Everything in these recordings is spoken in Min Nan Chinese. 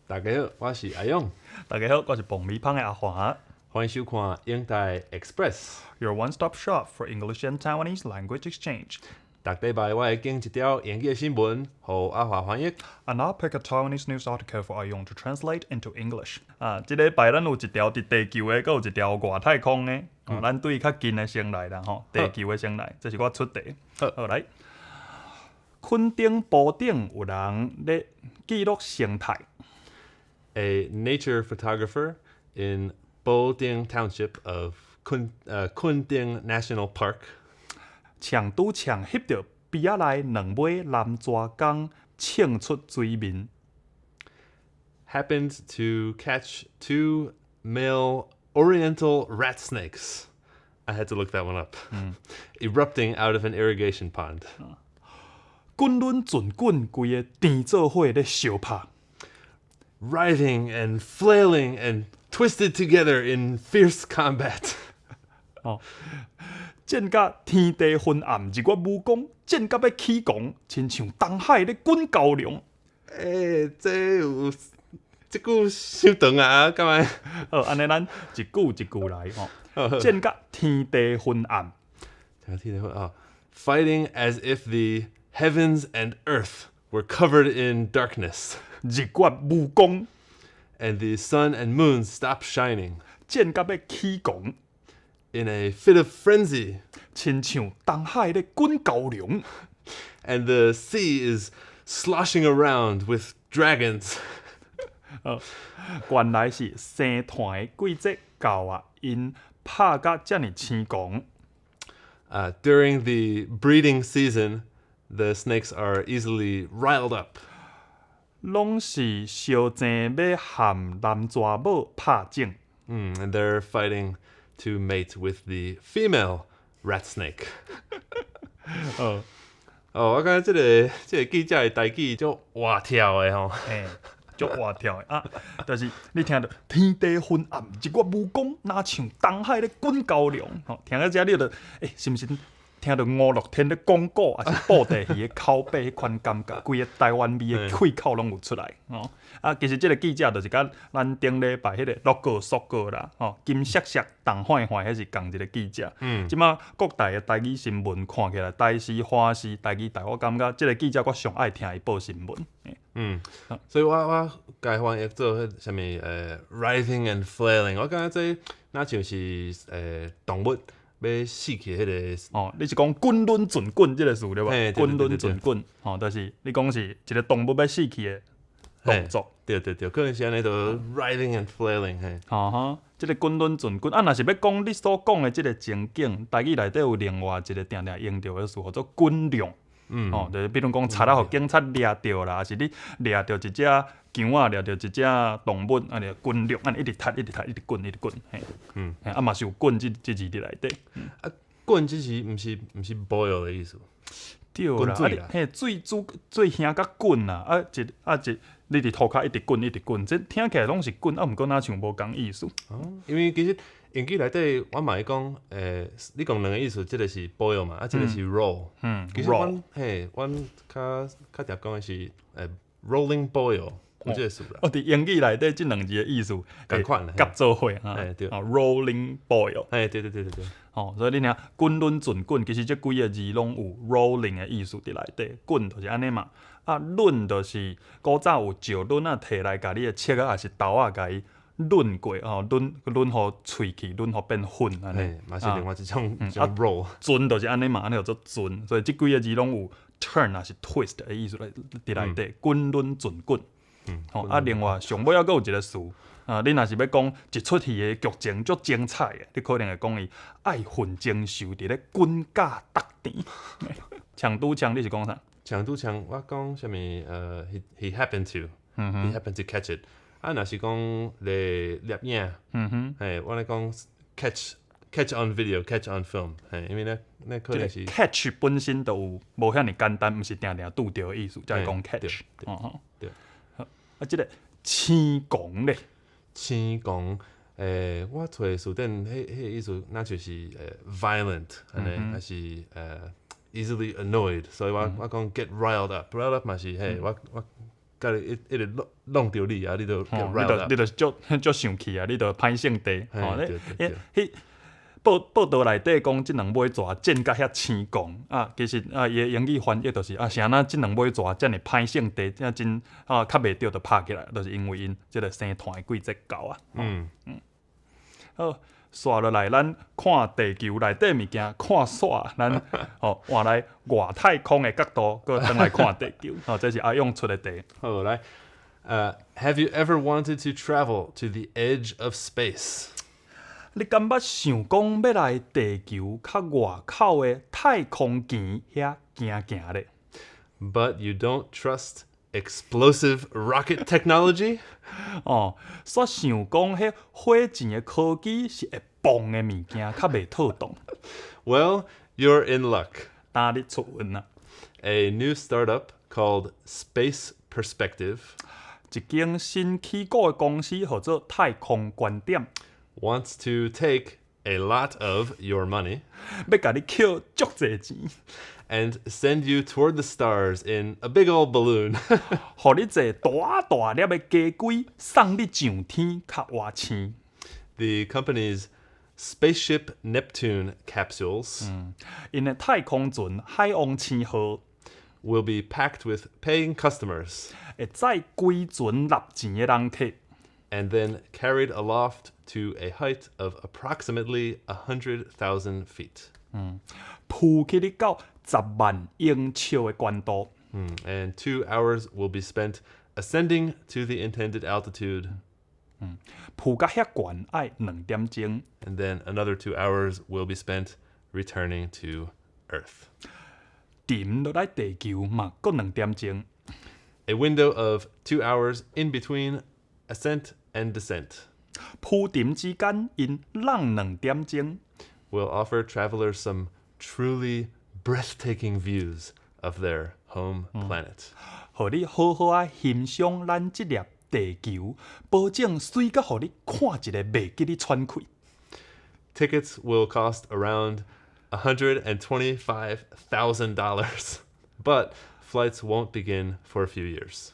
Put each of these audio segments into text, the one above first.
大家好，我是阿勇。大家好，我是爆米芳的阿華。歡迎收看《英台 Express》。 Your one-stop shop for English and Taiwanese language exchange. 逐禮拜我會揀一條英語的新聞，予阿華翻譯。 And I'll pick a Taiwanese news article for 阿勇 to translate into English. 啊，這禮拜咱有一條佇地球的，閣有一條外太空的。哦，咱對較近的先來啦，吼，地球的先來，這是我出題。好。好來，墾丁埔頂有人咧記錄生態。 A nature photographer in Boding Township of Kunting National Park 搶拄搶翕著埤仔內兩尾南蛇公衝出水面。 happened to catch two male Oriental rat snakes. I had to look that one up. Erupting out of an irrigation pond. 滾輪盡滾，規个甜做伙咧相拍。 Writhing and flailing and twisted together in fierce combat. 戰甲天地昏暗，日月無光，戰甲欲起狂，親像東海咧滾蛟龍。欸，這有這句傷長啊，敢會？好，按呢咱一句一句來吼。戰甲天地昏暗。聽天地昏啊，fighting as if the heavens and earth were covered in darkness, 日月無光， and the sun and moon stopped shining. 戰甲欲起狂， In a fit of frenzy, 親像東海咧滾蛟龍。 and the sea is sloshing around with dragons. 原來是生湠的季節到啊，𪜶拍甲遮爾青狂。 During the breeding season, the snakes are easily riled up. 攏是相爭欲和南蛇母拍種。 And they're fighting to mate with the female rat snake. 哦，我感覺這個記者的台語足活跳的吼。嘿，足活跳的啊！就是你聽著天地昏暗，日月無光，若像東海咧滾蛟龍。吼，聽到遮你就欸，是毋是聽著吳樂天咧講古，抑是布袋戲的口白彼款感覺，規個台灣味的氣口攏有出來。吼，啊，其實這個記者就是佮咱頂禮拜彼個樂過縮過啦，吼，金閃閃重晃晃，彼是仝一個記者。這馬各台的台語新聞看起來，台視、華視、台語台，我感覺這個記者我上愛聽伊報新聞。嗯，所以我共翻譯做彼啥物writhing and flailing，我感覺這若像是動物欲死去彼個。哦，你是講滾輪盡滾這個詞對無？滾輪嘿對對對。盡滾，吼，就是你講是一個動物欲死去的動作。對對對，可能是按呢就 writhing and flailing 嘿。吼吼，這個滾輪盡滾啊，若是欲講你所講的這個情景，台語內底有另外一個定定用著的詞，號做滾龍。吼，就是比如講，賊仔予警察掠著啦，抑是你掠著一隻羊仔，掠著一隻動物，按呢滾龍，按呢一直踢，一直踢，一直滾，一直滾，嘿。嘿，啊嘛是有滾這字佇內底。啊，滾這是毋是 boil 的意思？對啦，滾水啦。啊你嘿水煮水興甲滾啦，啊一啊一，你佇塗跤一直滾一直滾，這聽起來攏是滾，啊毋過若像無仝意思。哦，因為其實英語內底我嘛會講，你講兩個意思，這個是 boil 嘛，啊，這個是 roll。其實 roll 阮嘿，阮較較常講的是rolling boil，有這個詞啦。哦，佇英語內底，這兩字的意思仝款。夾做伙哈。嘿對。哦，rolling boil。嘿，對對對對對。吼，所以你聽滾輪盡滾，其實這幾个字攏有 rolling 的意思佇內底，滾就是按呢嘛。啊，輪就是古早有石輪仔提來共你的尺仔抑是刀仔共伊輪過吼，輪輪予脆去，輪予變粉按呢。嘿，嘛是另外一種一種 roll。盡就是按呢嘛，按呢叫做盡，所以這幾个字攏有 turn 抑是 twist 的意思咧佇內底，滾輪盡滾。吼，啊，另外上尾猶閣有一個詞，啊，你若是欲講一齣戲的劇情足精彩的，你可能會講伊愛恨情仇佇咧滾絞觸甜。搶拄搶，你是講啥？搶拄搶，我講啥物？He happened to，he happened to catch it。啊，若是講咧攝影，嘿，我咧講 catch on video，catch on film，嘿，因為咧那可能是 catch 本身就有無遐爾簡單，毋是定定拄著的意思，才會講 catch。哦。對。啊，這個青狂咧？青狂，我揣詞典，彼個意思，若就是violent，按呢，抑是easily annoyed，所以我講 get riled up，riled up 嘛是嘿，我共你一一直弄弄著你啊，你就吼，你就你就足足生氣啊，你就歹性地吼。彼彼報報道內底講，這兩尾蛇戰甲遐青摃啊，其實啊，伊的英語翻譯就是啊，是按怎這兩尾蛇遮爾歹性地，遮真啊，較袂著就拍起來，就是因為𪜶這个生湠的季節到啊。嗯嗯。好，紲落來，咱看地球內底物件，看煞，咱吼換來外太空的角度，閣轉來看地球。吼，這是阿勇出的題。好，來，Have you ever wanted to travel to the edge of space？你敢捌想講欲來地球較外口的太空墘遐行行咧？But you don't trust explosive rocket technology？哦，煞想講彼火箭的科技是會爆的物件，較袂妥當。 Well, you're in luck。今日出運啊！A new startup called Space Perspective，一間新起鼓的公司，號做太空觀點。 Wants to take a lot of your money，欲共你抾足濟錢，and send you toward the stars in a big old balloon，予你坐大大粒的雞胿，送你上天較倚星。 The company's Spaceship Neptune capsules，𪜶的太空船海王星號 will be packed with paying customers，會載規船納錢的人客。 And then carried aloft to a height of approximately 100,000 feet. 浮起你到10萬英尺的懸度。 And 2 hours will be spent ascending to the intended altitude. 浮甲遐懸愛兩點鐘。 And then another 2 hours will be spent returning to Earth. 沉落來地球嘛，閣兩點鐘。 A window of 2 hours in between ascent and descent 浮沉之間，𪜶挵兩點鐘 will offer travelers some truly breathtaking views of their home planet. 予你好好仔欣賞咱這粒地球，保證媠甲予你看一个袂記得喘氣。 Tickets will cost around $125,000, but flights won't begin for a few years.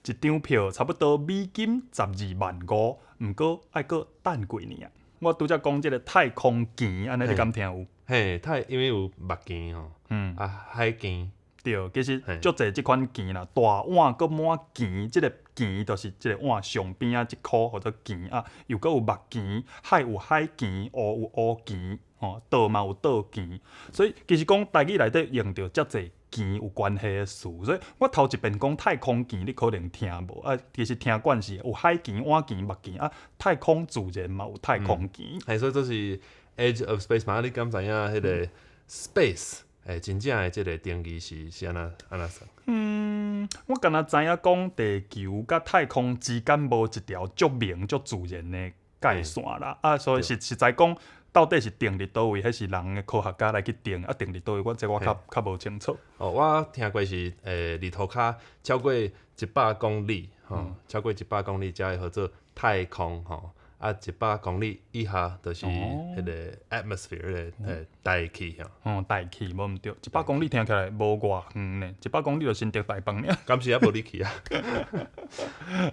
一張票差不多美金12萬5，毋過愛閣等幾年啊。我拄才講這个太空墘，按呢你敢聽有？嘿，太因為有目鏡吼，啊海墘，對，其實足濟這款墘啦，大碗閣滿墘，這个墘就是這个碗上邊仔這箍號做墘啊，又閣有目墘，海有海墘，湖有湖墘，吼，島嘛有島墘，所以其實講台語內底用著遮濟墘有關係的詞，所以我頭一遍講太空墘，你可能聽無啊，其實聽慣是有海墘、碗墘、目墘啊，太空自然嘛有太空墘。嘿，所以這是 edge of space 嘛，你敢知影彼个 space？欸，真正的這个定義是按怎按怎算？嗯，我敢若知影講地球佮太空之間無一條足明足自然的界線啦，啊，所以實實在講，到底是定佇佗位，還是人的科學家來去定？啊，定佇佗位，我這我較較無清楚。哦，我聽過是佇塗跤超過100公里，吼，超過一百公里才會號做太空，吼。啊，一百公里以下就是彼个 atmosphere，彼个大氣吼。哦，大氣無毋對，一百公里聽起來無偌遠呢，一百公里就新竹台北爾。敢是猶無你去啊？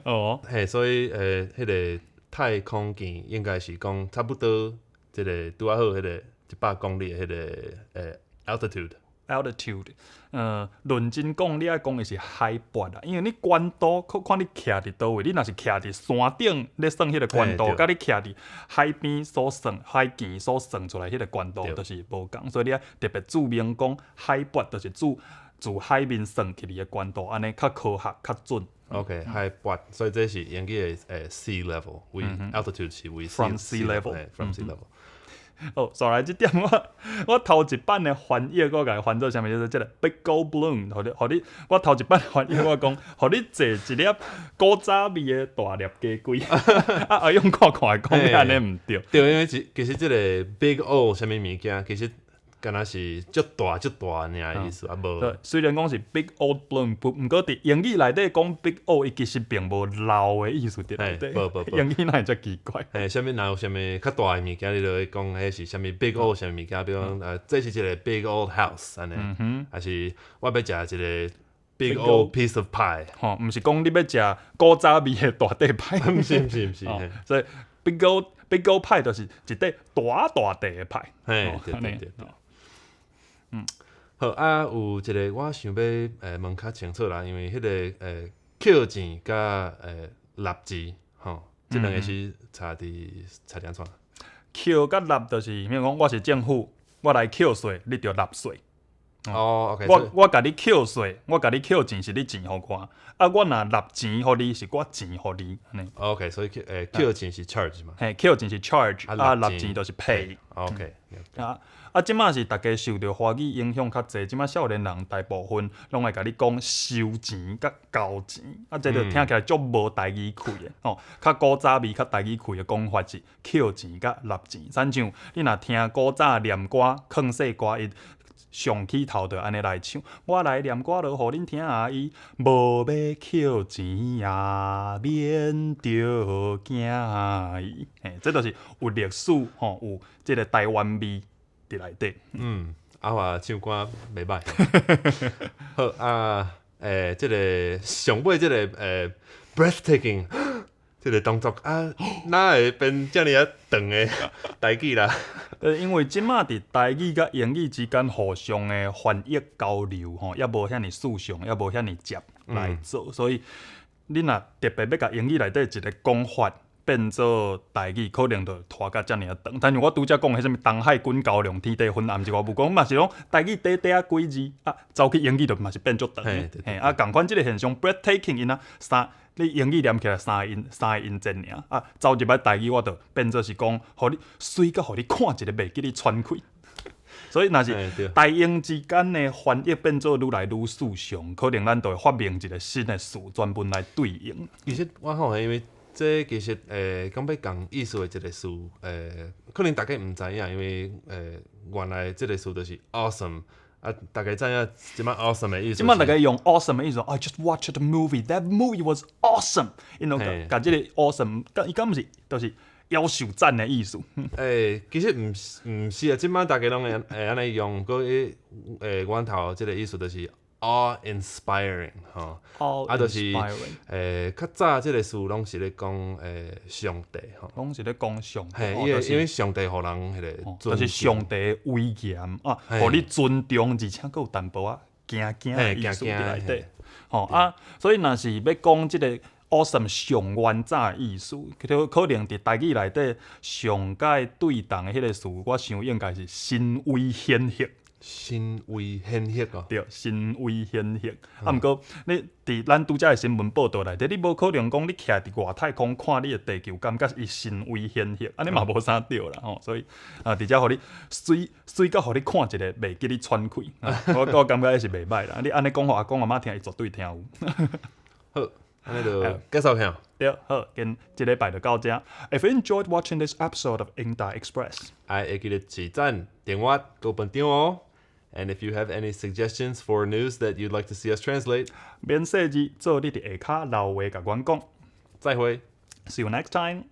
哦。嘿，所以彼个太空墘應該是講差不多，這个拄仔好彼个一百公里的彼个altitude。 altitude，論真講，你愛講的是海拔啦，因為你懸度，看看你徛佇佗位，你若是徛佇山頂咧算彼个懸度，佮你徛佇海邊所算海墘所算出來彼个懸度，就是無仝，所以你愛特別注明講海拔，就是自自海面算起來的懸度，按呢較科學較準。 OK，海拔，所以這是英語的sea level，為 altitude 是為 from sea level， from sea level。哦，煞來這點我我頭一擺的翻譯，我共伊翻做啥物？就是這个 Big Old Balloon，予你予你，我頭一擺翻譯我講，予你坐一粒古早味的大粒雞胿，啊阿勇看看講你按呢毋對。對，因為其實這个 Big Old 啥物物件，其實敢若是足大足大爾的意思啊，無。對，雖然講是 Big Old Balloon，不毋過佇英語內底講 Big Old，伊其實並無老的意思佇內底。無無無。英語哪會遮奇怪？嘿，啥物若有啥物較大的物件，你就會講彼是啥物 Big Old 啥物物件，比如講，這是一个 Big Old House 按呢，還是我欲食一个 big Big old piece of pie。吼，毋是講你欲食古早味的大塊派。毋是毋是毋是，哦，所以 big old pie 就是一塊大大塊的派。嘿，對按呢。對對。好啊，有一個我想欲問較清楚啦，因為彼個扣錢佮納錢吼，這兩個是差佇差佇按怎？扣佮納就是，比如講我是政府，我來扣稅，你著納稅。哦，OK，我共你扣稅，我共你扣錢是你錢予我，啊，我若納錢予你是我錢予你，按呢。 OK，所以扣錢是 charge 嘛。嘿，扣錢是 charge，啊，納納錢就是 pay。 OK，啊啊，這馬是逐家受著華語影響較濟，這馬少年人大部分攏會共你講收錢佮交錢，啊，這就聽起來足無台語氣的吼。較古早味、較台語氣的講法是扣錢佮納錢。親像你若聽古早念歌、勸世歌，伊上起頭就按呢來唱：我來念歌落予恁聽啊，伊無欲扣錢也免著驚伊。嘿，這就是有歷史吼，有這個台灣味佇內底。嗯，阿華唱歌袂䆀。好啊，這個上尾這個breathtaking 這個動作啊，哪會變遮爾仔長的台語啦？因為這馬佇台語佮英語之間互相的翻譯交流吼，猶無遐爾順暢，猶無遐爾捷來做，所以你若特別欲共英語內底一個講法變做台語，可能就拖甲遮爾仔長。但是我拄才講彼啥物東海滾蛟龍，天地昏暗，一外無講嘛是攏台語短短仔幾字，啊，走去英語就嘛是變足長的。嘿，啊，仝款這個現象 breathtaking 𪜶啊三，你英語念起來三個音，三個音節爾，啊，走入來台語我就變做是講，予你媠甲予你看一个袂記你喘氣。所以若是台英之間的翻譯變做愈來愈順暢，可能咱就會發明一個新的詞專門來對應。其實我吼，因為這其實講欲仝意思的一個詞，可能大家毋知影，因為原來這個詞就是 awesome。啊，大家知影這擺 awesome 的意思。這擺大家用 awesome 的意思，I just watched the movie, that movie was awesome。𪜶攏共這個 awesome，伊敢毋是，就是夭壽讚的意思。其實毋是啊，這擺大家攏會按呢用，閣源頭這個意思就是 awe-inspiring 吼，啊，就是較早這個詞攏是咧講上帝吼，攏是咧講上帝，嘿，因為上帝予人彼個，就是上帝的威嚴啊，予你尊重，而且閣有淡薄仔驚驚的意思佇內底，吼啊，所以若是欲講這個 awesome 上原早的意思，可能佇台語內底上蓋對同的彼個詞，我想應該是神威顯赫。神威顯赫哦。對，神威顯赫。啊，毋過你佇咱拄才的新聞報導內底，你無可能講你徛佇外太空看你的地球，感覺伊神威顯赫，按呢嘛無啥對啦吼。所以啊，佇遮予你媠媠甲予你看一个袂記你喘氣，我感覺彼是袂䆀啦。你按呢講予阿公阿嬤聽，伊絕對聽有。好，按呢就結束去。對，好，今這禮拜就到遮。If you enjoyed watching this episode of 英台 Express，愛會記得按讚、訂閱、閣分享哦。And if you have any suggestions for news that you'd like to see us translate，免細膩，做你佇下跤留話共阮講。再會。 See you next time.